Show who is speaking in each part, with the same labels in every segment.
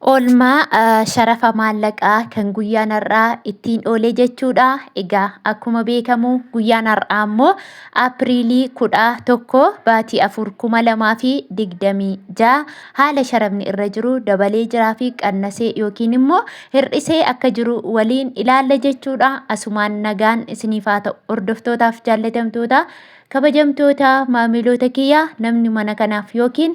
Speaker 1: Oolmaa sharafa maallaqaa kan guyyaan har'aa ittiin oole jechuudha. Egaa akkuma beekamu guyyaan har'aa immoo Apiriilii 11 baatii 4 2026 haala sharafni irra jiru dabalee jiraa fi qannasee yookiin immoo hir'isee akka jiru waliin ilaalla jechuudha. Asumaan nagaan isiniif haa ta'u hordoftootaaf jaallatamtoota Kabajamtoota maamiloota kiyya, namni mana kanaaf yookiin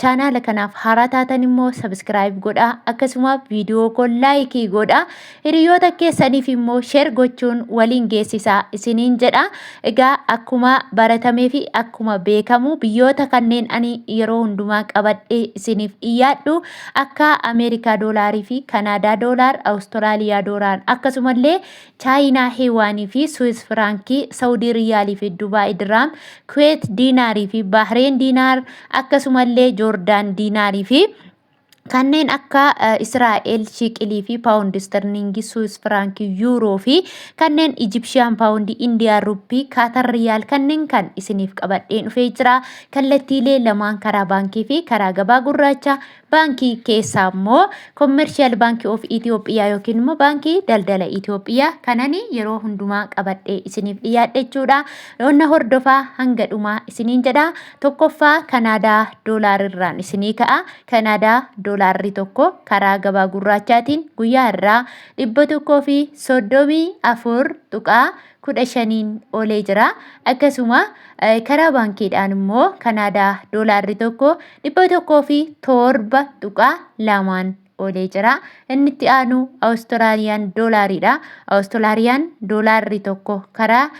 Speaker 1: chaanaala kanaaf haaraa taatan immoo subscribe godhaa, akkasuma viidiyoo koo laayikii godhaa, hiriyoota keessaniif immoo share gochuun waliin geessisaa isiniin jedha. Egaa akkuma baratamee fi akkuma beekamu biyyoota kanneen ani yeroo hundumaa qabadhee isiniif dhiyyaadhu akka Ameerikaa doolaarii fi Kanaadaa doolaar, Awustiraaliyaa doolaar, akkasumallee Chaayinaa Hiwaanii fi Suwiis Firaankii, Sawudii Riyaalii fi Dubaay Diraam, Kuweet Diinaarii fi Bahreen Diinaar, akkasumallee Joordaan Diinaarii fi kanneen akka Israa'el Shiiqilii fi Paawundi Istarliingii, Suwiis Firaankii, Yuuroo fi kanneen Ijipshiyaan Paawundi, Indiyaa Ruppii, Kaatar Riyaal kanneen kan isiniif qabadheen dhufee jira. Kallattiilee lamaan, karaa baankii fi karaa gabaa gurraacha. Baankii keessaa immoo Commercial Bank of Ethiopia yookiin immoo Baankii Daldala Itoophiyaa kanani yeroo hundumaa qabadhee isiniif dhiyaadhe jechuudha. Onna hordofaa hanga dhumaa isiniin jedha. Tokkoffaa Kanaadaa doolaarirraan isinii ka'a. Kanaadaa doolaarri tokko karaa gabaa gurraachaatiin guyyaa irraa 134.15n oolee jira. Akkasuma karaa baankiidhaan immoo Kanaadaa doolaarri tokko 107.2n oolee jira. Inni itti aanu Awustiraaliyaan doolaariidha. Awustiraaliyaan doolaarri tokko karaa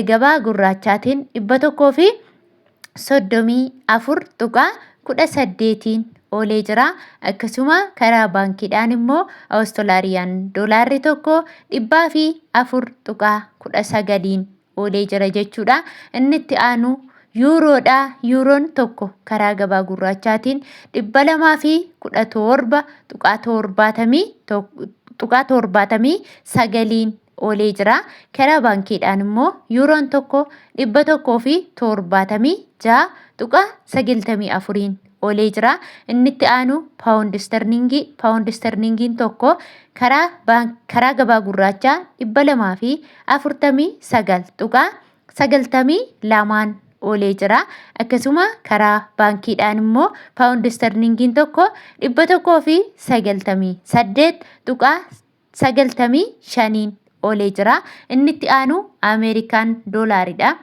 Speaker 1: gabaa gurraachaatiin 134.18n oolee jira. Akkasuma karaa baankiidhaan immoo Awustiraaliyaan doolaarri tokko 104.19n oolee jira jechuudha. Inni itti aanu yuuroodha. Yuuroon tokko karaa gabaa gurraachaatiin 217.79n oolee jira. Karaa baankiidhaan immoo yuuroon tokko 176.94n oolee jira. Inni itti aanu paawundi isterliingii. Paawundi isterliingiin tokko karaa gabaa gurraachaa 249.92n oolee jira. Akkasuma karaa baankiidhaan immoo paawundi isterliingiin tokko 198.95n oolee jira. Inni itti aanu Ameerikaan doolaaridha.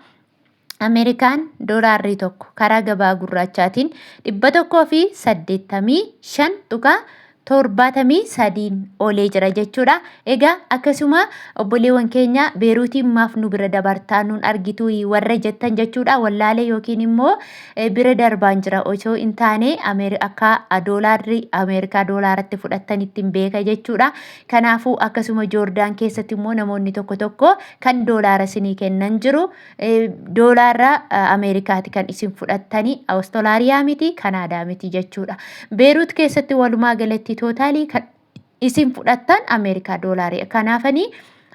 Speaker 1: Ameerikaan doolaarri tokko karaa gabaa gurraachaatiin 185.73n oolee jira jechuudha. Egaa akkasuma obboleewwan keenya, Beeruutiin maaf nu bira dabartaa, nuun argituu warra jettan jechuudha. Wallaalee yookiin immoo bira darbaan jira osoo hin taane, akka doolaarri Ameerikaa doolaaratti fudhattan ittiin beeka jechuudha. Kanaafuu akkasuma Joordaan keessatti immoo namoonni tokko tokko kan doolaara isinii kennan jiru. Doolaara Ameerikaati kan isin fudhattanii, Awustiraaliyaa miti, Kanaadaa miti jechuudha. Beeruut keessatti walumaa galatti tootaalii kan isin fudhattan Ameerikaa doolaarii. Kanaafanii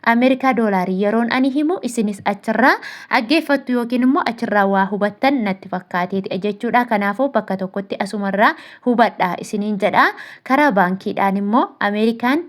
Speaker 1: Ameerikaa doolaarii yeroon ani himu isinis achirraa dhaggeeffattu yookiin immoo achirraa waa hubattan natti fakkaateeti jechuudha. Kanaafuu bakka tokkotti asumarraa hubadhaa isiniin jedha. Karaa baankiidhaan immoo Ameerikaan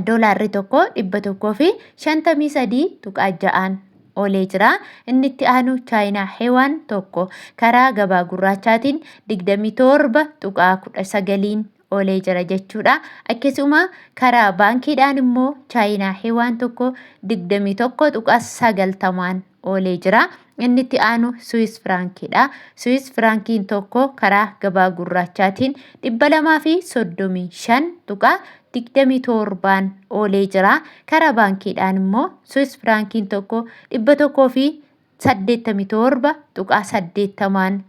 Speaker 1: doolaarri tokko 153.6n oolee jira. Inni itti aanu Chaayinaa Hewaan tokko karaa gabaa gurraachaatiin 27.19n oolee jira jechuudha. Akkasuma karaa baankiidhaan immoo Chaayinaa Hewaan tokko 21.90n oolee jira. Inni itti aanu Suwiis Firaankiidha. Suwiis Firaankiin tokko karaa gabaa gurraachaatiin 235.27n oolee jira. Karaa baankiidhaan immoo Suwiis Firaankiin tokko 187.80n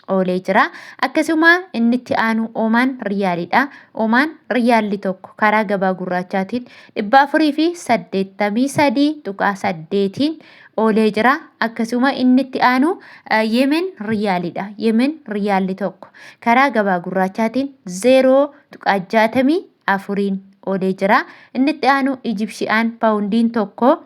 Speaker 1: oolee jira. Akkasuma inni itti aanu Oomaan Riyaalidha. Oomaan Riyaalli tokko karaa gabaa gurraachaatiin 483.8n oolee jira. Akkasuma inni itti aanu Yemen Riyaalidha. Yemen Riyaalli tokko karaa gabaa gurraachaatiin 0.64n oolee jira. Inni itti aanu Ijipshiyaan paawundiin tokko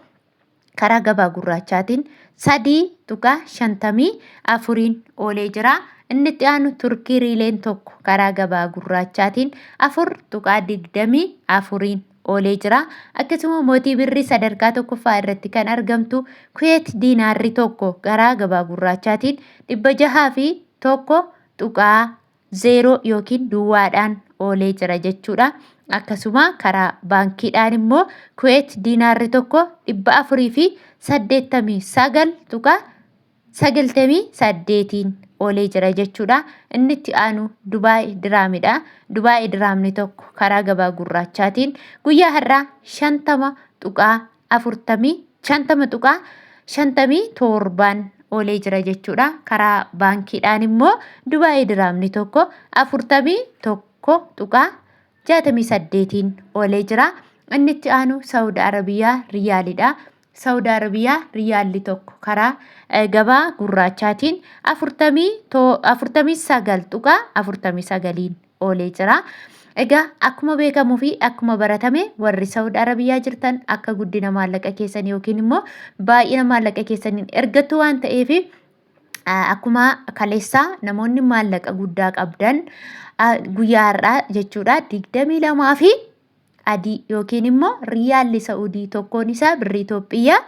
Speaker 1: karaa gabaa gurraachaatiin 3.54n oolee jira. Inni itti aanu Turkii riileen tokko karaa gabaa gurraachaatiin 4.24n oolee jira. Akkasuma mootii birrii sadarkaa tokkoffaa irratti kan argamtu Kuweet diinaarri tokko karaa gabaa gurraachaatiin 601.0 yookiin duwwaadhaan oolee jira jechuudha. Akkasuma karaa baankiidhaan immoo Kuweet diinaarri tokko 489.98n oolee jira jechuudha. Inni itti aanu Dubaay diraamidha. Dubaay diraamni tokko karaa gabaa gurraachaatiin guyyaa har'aa 50.40 50.57n oolee jira jechuudha. Karaa baankiidhaan immoo Dubaay diraamni tokko 41.68n oolee jira. Inni itti aanu Saawud Arabiyaa Riyaalidha. Saawud Arabiyaa Riyaalli tokko karaa gabaa gurraachaatiin 49.49n oolee jira. Egaa akkuma beekamuu fi akkuma baratame warri Saawud Arabiyaa jirtan akka guddina maallaqa keessan yookiin immoo baay'ina maallaqa keessaniin ergattu waan ta'eef, akkuma kaleessaa namoonni maallaqa guddaa qabdan guyyaa har'aa jechuudha 22 fi adii yookiin immoo riyaalli Sa'udii tokkoon isaa birrii Itoophiyaa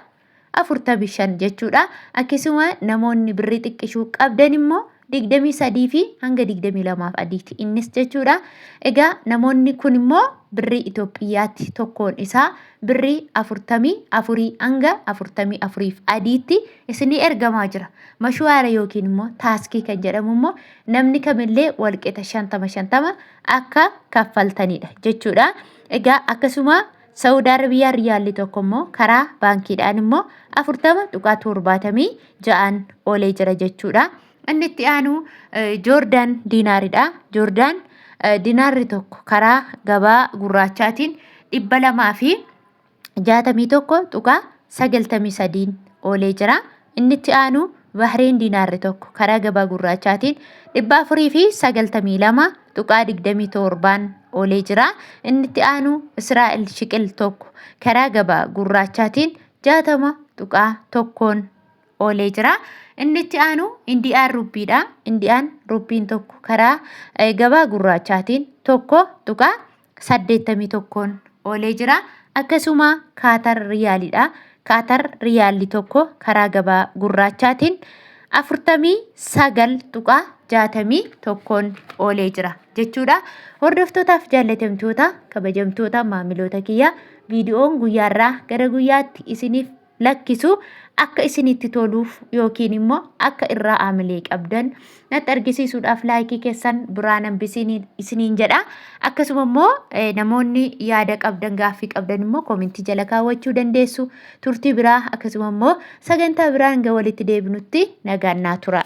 Speaker 1: 45 jechuudha. Akkasuma namoonni birrii xiqqishuu qabdan immoo 23 fi hanga 22 adiiti innis jechuudha. Egaa namoonni kun immoo birrii Itoophiyaatti tokkoon isaa birrii 44 hanga 44 adiitti isinii ergamaa jira. Mashuwaara yookiin immoo taaskii kan jedhamu immoo namni kamillee walqixa 50 50 akka kaffaltanidha jechuudha. Egaa akkasuma Saawud Arabiyaa riyaalli tokko immoo karaa baankiidhaan immoo 40.76n oolee jira jechuudha. Inni itti aanu Joordaan diinaaridha. Joordaan diinaarri tokko karaa gabaa gurraachaatiin 261.93n oolee jira. Inni itti aanu Bahreen diinaarri tokko karaa gabaa gurraachaatiin 492.27n oolee jira. Inni itti aanu Israa'el shiqil tokko karaa gabaa gurraachaatiin 60.1n oolee jira. Inni itti aanu Indiyaan ruppiidha. Indiyaan ruppiin tokko karaa gabaa gurraachaatiin 1.81n oolee jira. Akkasuma Kaatar riyaalidha. Kaatar riyaalli tokko karaa gabaa gurraachaatiin 49.61n oolee jira jechuudha. Hordoftootaaf jaallatamtoota, kabajamtoota maamiloota kiyya, viidiyoon guyyaarraa gara guyyaatti isiniif lakkisu akka isinitti toluuf yookiin immoo akka irraa aamilee qabdan natti argisiisuudhaaf laayikii keessan biraan hambisiin isiniin jedha. Akkasuma immoo namoonni yaada qabdan, gaaffii qabdan immoo koomentii jala kaawwachuu dandeessu. Turtii biraa akkasuma immoo sagantaa biraa hanga walitti deebinutti nagaan naa tura.